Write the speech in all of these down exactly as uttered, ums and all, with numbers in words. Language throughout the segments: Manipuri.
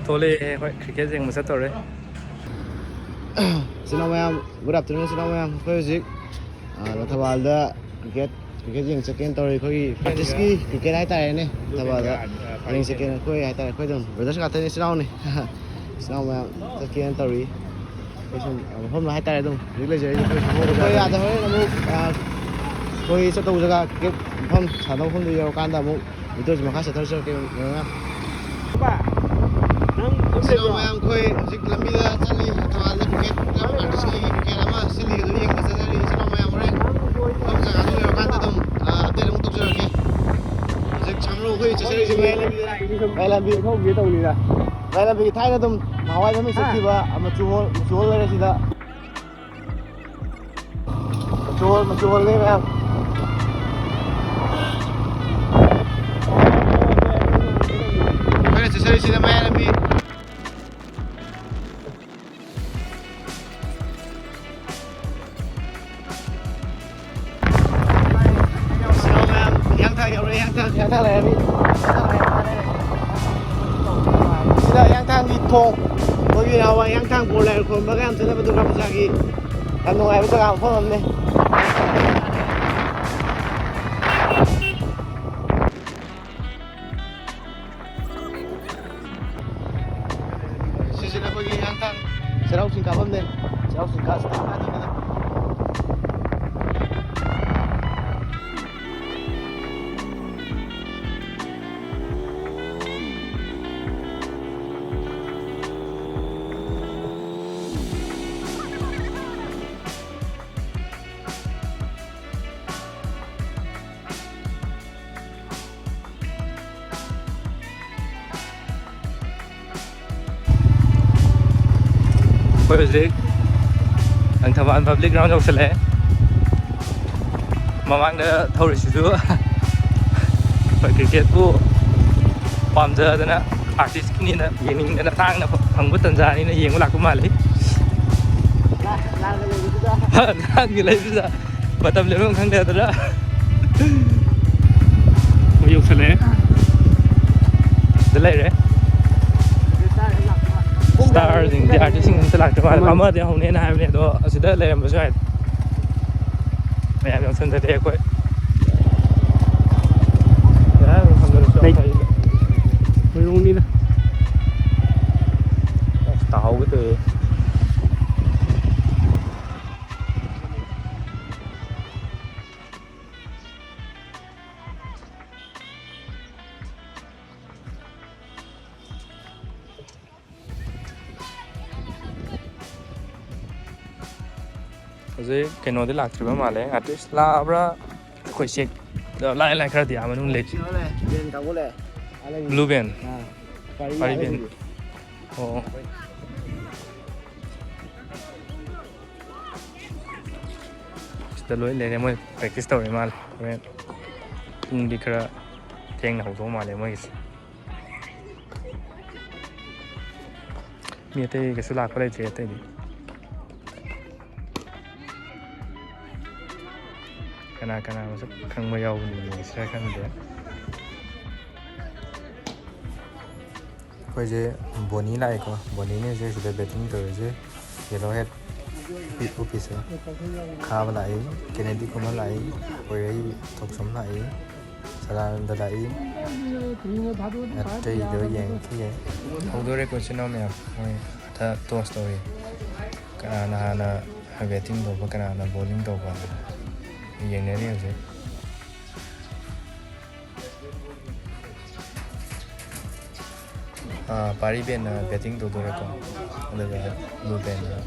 ꯊꯣꯛꯂꯛꯑꯦ, ꯑꯩꯈꯣꯏ ꯀ꯭ꯔꯤꯀꯦꯠ ꯌꯦꯡꯕ ꯆꯠꯇꯧꯔꯦ꯫ ꯏꯆꯤꯟ ꯏꯅꯥꯎ ꯃꯌꯥꯝ, good afternoon ꯏꯆꯤꯟ ꯏꯅꯥꯎ ꯃꯌꯥꯝ꯫ ꯑꯩꯈꯣꯏ ꯍꯧꯖꯤꯛ, ꯑ, ꯂꯪꯊꯕꯥꯜꯗ ꯀ꯭ꯔꯤꯀꯦꯠ, ꯀ꯭ꯔꯤꯀꯦꯠ ꯌꯦꯡ ꯆꯠꯀꯦꯅ ꯇꯧꯔꯤ꯫ ꯑꯩꯈꯣꯏꯒꯤ practice ꯀꯤ ꯀ꯭ꯔꯤꯀꯦꯠ ꯍꯥꯏꯇꯥꯔꯦꯅꯦ, ꯂꯪꯊꯕꯥꯜꯗ ꯌꯦꯡ ꯆꯠꯀꯦꯅ꯫ ꯑꯩꯈꯣꯏ ꯍꯥꯏꯇꯥꯔꯦ, ꯑꯩꯈꯣꯏ ꯑꯗꯨꯝ brothers ꯉꯥꯛꯇꯅꯤ, ꯏꯆꯤꯟ ꯏꯅꯥꯎꯅꯤ꯫ ꯏꯆꯤꯟ ꯏꯅꯥꯎ ꯃꯌꯥꯝ ꯆꯠꯀꯦꯅ ꯇꯧꯔꯤ꯫ ꯑꯩꯈꯣꯏ ꯁꯨꯝ ꯃꯐꯝꯗ ꯍꯥꯏꯇꯥꯔꯦ, ꯑꯗꯨꯝ ꯍꯧꯖꯤꯛ ꯂꯩꯖꯔꯤꯁꯦ ꯑꯩꯈꯣꯏ ꯁꯥꯃꯨ ꯕꯖꯥꯔꯗ꯫ ꯑꯩꯈꯣꯏ ꯑꯥꯗ ꯍꯣꯔꯦꯟ ꯑꯃꯨꯛ, ꯑ, ꯑꯩꯈꯣꯏ ꯆꯠꯇꯧꯕ ꯖꯒꯥ ꯀ꯭ꯔꯤꯀꯦꯠ ꯃꯐꯝ ꯁꯥꯟꯅꯕ ꯃꯐꯝꯗꯨ ꯌꯧꯔꯀꯥꯟꯗ ꯑꯃꯨꯛ video ꯁꯤ ꯃꯈꯥ ꯆꯠꯊꯔꯁꯨ ꯌꯥꯏ, ꯀꯩꯅꯣ, ꯌꯦꯡꯉꯣ꯫ ꯅꯪ ꯌꯨꯝ ꯏꯆꯤꯟ ꯏꯅꯥꯎ ꯂꯩꯕ꯭ꯔꯣ? ꯃꯌꯥꯝ, ꯑꯩꯈꯣꯏ ꯍꯧꯖꯤꯛ ꯂꯝꯕꯤꯗ ꯆꯠꯂꯤ꯫ ꯊꯧꯕꯥꯜꯗ ꯀ꯭ꯔꯤꯀꯦꯠ club artist ꯀꯤ ꯀ꯭ꯔꯤꯀꯦꯠ ꯑꯃ ꯁꯤꯜꯂꯤ, ꯑꯗꯨ ꯌꯦꯡꯕ ꯆꯠꯅꯔꯤ꯫ ꯏꯆꯤꯟ ꯏꯅꯥꯎ ꯃꯌꯥꯝ, ꯍꯣꯔꯦꯟ ꯃꯐꯝ ꯖꯒꯥꯗꯨ ꯌꯧꯔꯀꯥꯟꯗ ꯑꯗꯨꯝ, ꯑ, update ꯑꯃꯨꯛ ꯇꯧꯖꯔꯛꯀꯦ꯫ ꯍꯧꯖꯤꯛ ꯁꯥꯃꯔꯧ ꯑꯩꯈꯣꯏ ꯆꯠꯆꯔꯤꯁꯦ ꯃꯌꯥꯏ ꯂꯝꯕꯤꯗ꯫ ꯃꯌꯥꯏ ꯂꯝꯕꯤ ꯊꯧꯒꯦ ꯇꯧꯅꯤꯗ꯫ ꯃꯌꯥꯏ ꯂꯝꯕꯤꯒꯤ ꯊꯥꯏꯅ ꯑꯗꯨꯝ ꯅꯍꯥꯟꯋꯥꯏ ꯃꯃꯤꯡ ꯍꯥ? ꯆꯠꯈꯤꯕ ꯃꯆꯨ ꯍꯣꯜ, ꯃꯆꯨ ꯍꯣꯜ ꯂꯩꯔꯦ ꯁꯤꯗ꯫ ꯃꯆꯨ ꯍꯣꯜ, ꯃꯆꯨ ꯍꯣꯜꯅꯦ ꯃꯌꯥꯝ꯫ ꯑꯩꯈꯣꯏꯅ ꯆꯠꯆꯔꯤꯁꯤꯅ ꯃꯌꯥꯏ ꯂꯝꯕꯤ꯫ ꯃꯌꯥꯝ, ꯍꯤꯌꯥꯡꯊꯥꯡ ꯌꯧꯔꯦ, ꯍꯤꯌꯥꯡꯊꯥꯡ, ꯍꯤꯌꯥꯡꯊꯥꯡ ꯂꯩꯔꯝꯃꯤ꯫ ꯁꯤꯗ ꯍꯤꯌꯥꯡꯊꯥꯡꯒꯤ ꯊꯣꯡ, ꯑꯩꯈꯣꯏꯒꯤ ꯅꯍꯥꯟꯋꯥꯏ ꯍꯤꯌꯥꯡꯊꯥꯡ ꯕꯣꯔ ꯂꯥꯏ ꯈꯨꯔꯨꯝꯕꯒ ꯌꯥꯝ ꯆꯠꯅꯕ ꯗꯨꯔꯒꯥ ꯄꯨꯖꯥꯒꯤ ꯌꯥꯝ ꯅꯨꯡꯉꯥꯏꯕ ꯖꯒꯥ ꯃꯐꯝ ꯑꯃꯅꯤ꯫ ꯁꯤꯁꯤꯅ ꯑꯩꯈꯣꯏꯒꯤ ꯍꯤꯌꯥꯡꯊꯥꯡ ꯆꯩꯔꯥꯎ ꯆꯤꯡ ꯀꯥꯐꯝꯅꯦ꯫ ꯆꯩꯔꯥꯎ ꯆꯤꯡ ꯀꯥ-, ꯀꯥꯗꯣꯏꯅꯦ꯫ ꯑꯩꯈꯣꯏ ꯍꯧꯖꯤꯛ ꯂꯪꯊꯕꯥꯜ public ground ꯌꯧꯁꯜꯂꯛꯑꯦ꯫ ꯃꯃꯥꯡꯗ ꯊꯧꯔꯤꯁꯤꯁꯨ ꯑꯩꯈꯣꯏ ꯀ꯭ꯔꯤꯀꯦꯠꯄꯨ ꯄꯥꯝꯖꯗꯅ, artist ꯀꯤꯅꯤꯅ, ꯌꯦꯡꯅꯤꯡꯗꯅ, ꯇꯥꯡꯅ ꯐꯪꯕ ꯇꯟꯖꯥꯅꯤꯅ ꯌꯦꯡꯕ ꯂꯥꯛꯄ ꯃꯥꯜꯂꯤ꯫ ꯂꯥꯟꯒꯤ ꯂꯩꯕꯁꯤꯗ ꯃꯇꯝ ꯂꯦꯟꯐꯝ ꯈꯪꯗꯦ ꯑꯗꯨꯅ꯫ ꯑꯩꯈꯣꯏ ꯌꯧꯁꯜꯂꯛꯑꯦ꯫ ꯁꯤꯗ ꯂꯩꯔꯦ꯫ ꯁ꯭ꯇꯥꯔꯁꯤꯡꯗꯤ, ꯑꯥꯔꯇꯤꯁꯁꯤꯡ ꯑꯝꯇ ꯂꯥꯛꯇ ꯃꯥꯜꯂꯦ꯫ ꯑꯃ ꯑꯃꯗꯤ ꯍꯧꯅꯦꯅ ꯍꯥꯏꯕꯅꯦ, ꯑꯗꯣ ꯑꯁꯤꯗ ꯂꯩꯔꯝꯕꯁꯨ ꯌꯥꯏ꯫ ꯃꯌꯥꯝ ꯌꯥꯎꯁꯟꯗꯗꯤ ꯑꯩꯈꯣꯏ ꯂꯩ꯫ ꯍꯣꯏꯔꯣꯡꯅꯤꯗ꯫ ꯑꯁ, ꯇꯥꯍꯧꯒꯦ ꯇꯧꯋꯦ꯫ ꯍꯧꯖꯤꯛ ꯀꯩꯅꯣꯗꯤ ꯂꯥꯛꯇ꯭ꯔꯤꯕ ꯃꯥꯜꯂꯦ, ꯑꯥꯔꯇꯤꯁ ꯂꯥꯛꯑꯕ꯭ꯔꯥ? ꯑꯩꯈꯣꯏ ꯆꯦꯛ ꯂꯥꯛꯑꯦ, ꯂꯥꯛꯑꯦ, ꯈꯔꯗꯤ ꯑꯥ ꯃꯅꯨꯡ ꯂꯩ꯫ ꯀꯩꯅꯣꯅꯦ, ꯕꯦꯟ ꯀꯥꯡꯕꯨ ꯂꯩ꯫ ꯕ꯭ꯂꯨ ꯕꯦꯟ? ꯑꯥ, ꯄꯥꯔꯤ ꯄꯥꯔꯤ ꯕꯦꯟ꯫ ꯑꯣ꯫ ꯁꯤꯗ ꯂꯣꯏ ꯂꯩꯔꯦ, ꯃꯣꯏ ꯄ꯭ꯔꯦꯛꯇꯤꯁ ꯇꯧꯔꯤ ꯃꯥꯜꯂꯦ꯫ ꯍꯣꯔꯦꯟ ꯄꯨꯡꯗꯤ ꯈꯔ ꯊꯦꯡꯅ ꯍꯧꯗꯧ ꯃꯥꯜꯂꯦ ꯃꯣꯏꯒꯤꯁꯦ꯫ ꯃꯤ ꯑꯇꯩ ꯀꯩꯁꯨ ꯂꯥꯛꯄ ꯂꯩꯇ꯭ꯔꯤ ꯑꯇꯩꯗꯤ꯫ ꯀꯅꯥ ꯀꯅꯥ ꯃꯁꯛ ꯈꯪꯕ ꯌꯥꯎꯕꯅꯣ ꯌꯦꯡꯁꯤꯔꯥ ꯈꯪꯗꯦ꯫ ꯑꯩꯈꯣꯏꯁꯦ ꯕꯣꯅꯤ ꯂꯥꯛꯑꯦꯀꯣ, ꯕꯣꯅꯤꯅꯦ ꯍꯧꯖꯤꯛ ꯁꯤꯗ ꯕꯦꯇꯤꯡ ꯇꯧꯔꯤꯁꯦ꯫ ꯌꯦꯂꯣ ꯍꯦꯠ ꯑꯣꯐꯤꯁꯔ ꯈꯥꯕ ꯂꯥꯛꯏ, ꯀꯦꯅꯦꯗꯤ ꯀꯨꯃꯥꯔ ꯂꯥꯛꯏ, ꯄꯣꯏꯔꯩ ꯊꯣꯛꯆꯣꯝ ꯂꯥꯛꯏ, ꯁꯗꯥꯅꯟꯗ ꯂꯥꯛꯏ꯫ ꯑꯇꯩꯗꯣ ꯌꯦꯡꯈꯤꯒꯦ꯫ ꯍꯧꯗꯣꯔꯦꯀꯣ ꯏꯆꯤꯟ ꯏꯅꯥꯎ ꯃꯌꯥꯝ, ꯃꯣꯏ ꯍꯟꯗꯛ ꯇꯣꯁ ꯇꯧꯔꯤ꯫ ꯀꯅꯥꯅ ꯍꯥꯟꯅ ꯕꯦꯇꯤꯡ ꯇꯧꯕ, ꯀꯅꯥꯅ ꯕꯣꯂꯤꯡ ꯇꯧꯕ ꯌꯦꯡꯅꯔꯤ ꯍꯧꯖꯤꯛ꯫ ꯑꯥ, ꯄꯥꯔꯤ ꯕꯦꯟꯅ ꯕꯦꯇꯤꯡ ꯇꯧꯗꯣꯔꯦꯀꯣ, ꯑꯗꯨꯒ ꯕ꯭ꯂꯨ ꯕꯦꯟꯅ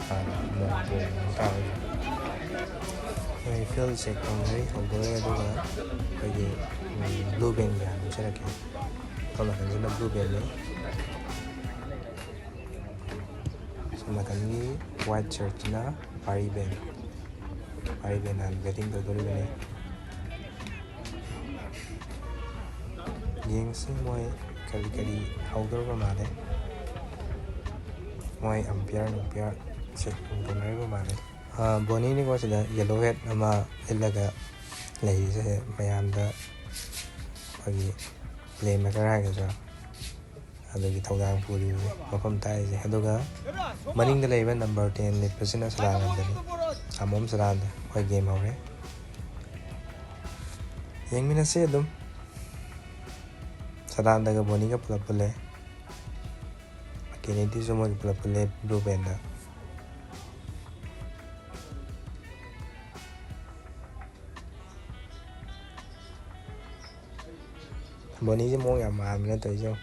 ꯍꯥꯟꯅ ꯃꯣꯏ ꯕꯣꯜ ꯇꯥꯔꯒ꯫ ꯑꯩꯈꯣꯏ ꯐꯤꯜ ꯆꯦꯛ ꯇꯧꯅꯔꯤ, ꯍꯧꯗꯣꯔꯦ, ꯑꯗꯨꯒ ꯑꯩꯈꯣꯏꯒꯤ, ꯎꯝ, ꯕ꯭ꯂꯨ ꯕꯦꯟꯒꯤ ꯍꯥꯟꯅ ꯎꯠꯆꯔꯛꯀꯦ꯫ ꯁꯣꯝ ꯅꯥꯀꯟꯁꯤꯅ ꯕ꯭ꯂꯨ ꯕꯦꯟꯅꯤ꯫ ꯁꯣꯝ ꯅꯥꯀꯟꯒꯤ ꯋꯥꯏꯠ ꯁꯔꯠꯁꯤꯅ ꯄꯥꯔꯤ ꯕꯦꯟ꯫ ꯄꯥꯔꯤ ꯕꯦꯟ ꯍꯥꯟꯅ ꯕꯦꯇꯤꯡ ꯇꯧꯗꯣꯔꯤꯕꯅꯤ꯫ ꯌꯦꯡꯁꯤ ꯃꯣꯏ ꯀꯔꯤ ꯀꯔꯤ ꯍꯧꯗꯧꯔꯕ ꯃꯥꯜꯂꯦ꯫ ꯃꯣꯏ ꯑꯝꯄꯤꯌꯔ ꯅꯨꯝꯄꯤꯌꯔ ꯆꯦꯛ ꯇꯧꯅꯔꯤꯕ ꯃꯥꯜꯂꯦ꯫ ꯑꯥ, ꯕꯣꯅꯤꯅꯤꯀꯣ ꯁꯤꯗ ꯌꯦꯂꯣ ꯍꯦꯠ ꯑꯃ ꯂꯤꯠꯂꯒ ꯂꯩꯔꯤꯁꯦ, ꯃꯌꯥꯝꯗ ꯑꯩꯈꯣꯏꯒꯤ ꯄ꯭ꯂꯦ ꯃꯦꯀꯔ ꯍꯥꯏꯒꯗ꯭ꯔꯥ, ꯑꯗꯨꯒꯤ ꯊꯧꯗꯥꯡ ꯄꯨꯔꯤꯕ ꯃꯐꯝ ꯇꯥꯛꯏꯁꯦ꯫ ꯑꯗꯨꯒ ꯃꯅꯤꯡꯗ ꯂꯩꯕ ꯅꯝꯕꯔ ꯇꯦꯟ ꯂꯤꯠꯄꯁꯤꯅ ꯁꯗꯥꯅꯟꯗꯅꯤ꯫ ꯑꯃꯣꯝ ꯁꯗꯥꯅꯟꯗ꯫ ꯍꯣꯏ, ꯒꯦꯝ ꯍꯧꯔꯦ꯫ ꯌꯦꯡꯃꯤꯟꯅꯁꯤ ꯑꯗꯨꯝ꯫ ꯁꯗꯥꯅꯟꯗꯒ ꯕꯣꯅꯤꯒ ꯄꯨꯂꯞ ꯄꯨꯜꯂꯦ꯫ ꯀꯦꯅꯦꯗꯤꯁꯨ ꯃꯣꯏꯒ ꯄꯨꯂꯞ ꯄꯨꯜꯂꯦ ꯕ꯭ꯂꯨ ꯕꯦꯟꯗ꯫ ꯕꯣꯅꯤꯁꯦ ꯃꯑꯣꯡ ꯌꯥꯝ ꯃꯥꯟꯕꯅꯦ ꯇꯧꯔꯤꯁꯦ ꯌꯦꯡꯉꯣ꯫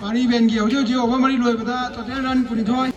ꯄꯥꯔꯤ ꯕꯦꯟꯒꯤ ꯍꯧꯖꯤꯛ ꯍꯧꯖꯤꯛ over ꯃꯔꯤ ꯂꯣꯏꯕꯗ total run ꯀꯨꯟꯅꯤꯊꯣꯏ꯫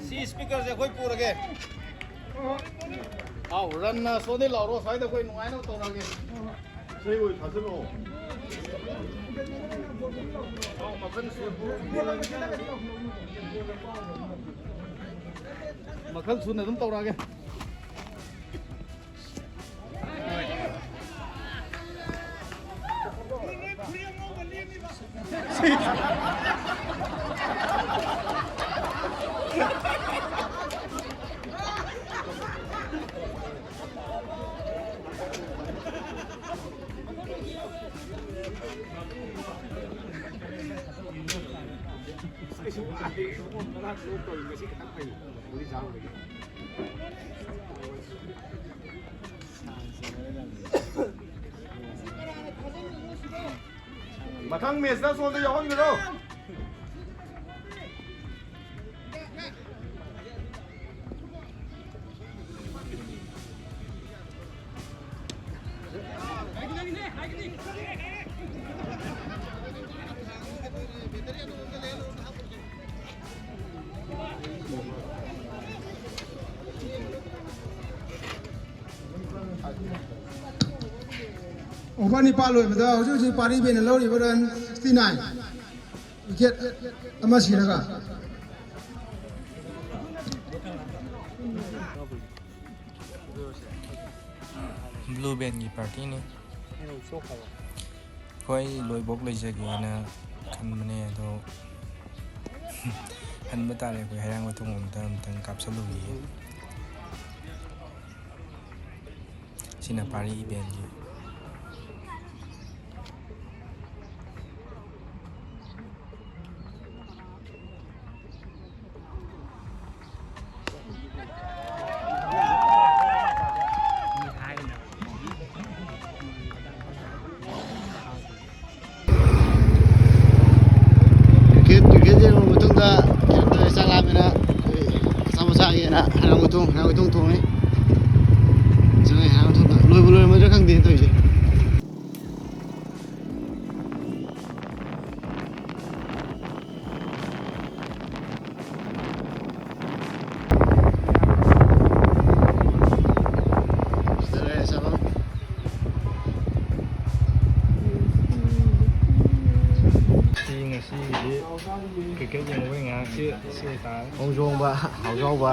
ꯁꯤ ꯏꯁꯄꯤꯀꯔꯁꯦ ꯑꯩꯈꯣꯏ ꯄꯨꯔꯒꯦ꯫ ꯑꯥꯎ, ꯔꯟꯅ ꯁꯣꯝꯗꯩ ꯂꯥꯎꯔꯣ, ꯁ꯭ꯋꯥꯏꯗ ꯑꯩꯈꯣꯏ ꯅꯨꯡꯉꯥꯏꯅꯕ ꯇꯧꯔꯒꯦ꯫ ꯏꯁꯩ ꯑꯣꯏ ꯊꯥꯖꯤꯜꯂꯛꯑꯣ꯫ ꯑꯥꯎ, ꯃꯈꯜ ꯁꯨ-, ꯃꯈꯜ ꯁꯨꯅ ꯑꯗꯨꯝ ꯇꯧꯔꯛꯑꯒꯦ꯫ ꯃꯊꯪ ꯃꯦꯠꯁꯇ ꯁꯣꯝꯗ ꯌꯥꯎꯍꯟꯒꯗ꯭ꯔꯣ? ꯑꯣꯚꯔ ꯅꯤꯄꯥꯟ ꯂꯣꯏꯕꯗ ꯍꯧꯖꯤꯛ ꯍꯧꯖꯤꯛ ꯄꯥꯔꯤ ꯕꯦꯟꯅ ꯂꯧꯔꯤꯕ ꯔꯟ ꯁꯤꯛꯁꯇꯤ ꯅꯥꯏꯟ꯫ ꯋꯤꯀꯦꯠ ꯑꯃ ꯁꯤꯔꯒ꯫ ꯕ꯭ꯂꯨ ꯕꯦꯟꯒꯤ ꯄꯥꯔꯇꯤꯅꯤ꯫ ꯑꯩꯈꯣꯏ ꯂꯣꯏꯕꯧ ꯂꯩꯖꯒꯦꯅ ꯈꯟꯕꯅꯦ, ꯑꯗꯣ ꯍꯟꯕ ꯇꯥꯔꯦ꯫ ꯑꯩꯈꯣꯏ ꯍꯩꯔꯥꯡꯒꯣꯏꯊꯣꯡ ꯑꯝꯇ, ꯑꯝꯇꯪ ꯀꯥꯞꯁꯜꯂꯨꯈꯤꯒꯦ꯫ ꯁꯤꯅ ꯄꯥꯔꯤ ꯏꯕꯦꯟꯒꯤ꯫ ꯀ꯭ꯔꯤꯀꯦꯠ, ꯀ꯭ꯔꯤꯀꯦꯠ ꯌꯦꯡꯉꯕ ꯃꯇꯨꯡꯗ ꯀꯩꯅꯣ ꯇꯧꯔꯦ, ꯆꯥꯛ ꯂꯥꯝꯃꯦꯅ ꯑꯩꯈꯣꯏ ꯑꯆꯥꯄꯣꯠ ꯆꯥꯒꯦꯅ ꯍꯩꯔꯥꯡꯒꯣꯏꯊꯣꯡ, ꯍꯩꯔꯥꯡꯒꯣꯏꯊꯣꯡ ꯊꯣꯡꯉꯦ꯫ ꯆꯪꯉꯦ ꯍꯩꯔꯥꯡꯒꯣꯏꯊꯣꯡꯗ꯫ ꯂꯣꯏꯕꯨ ꯂꯣꯏꯔꯝꯃꯗ꯭ꯔꯥ ꯈꯪꯗꯦ ꯇꯧꯔꯤꯁꯦ꯫ ꯈꯣꯡꯖꯣꯝꯕ, ꯍꯥꯎꯖꯥꯎꯕ꯫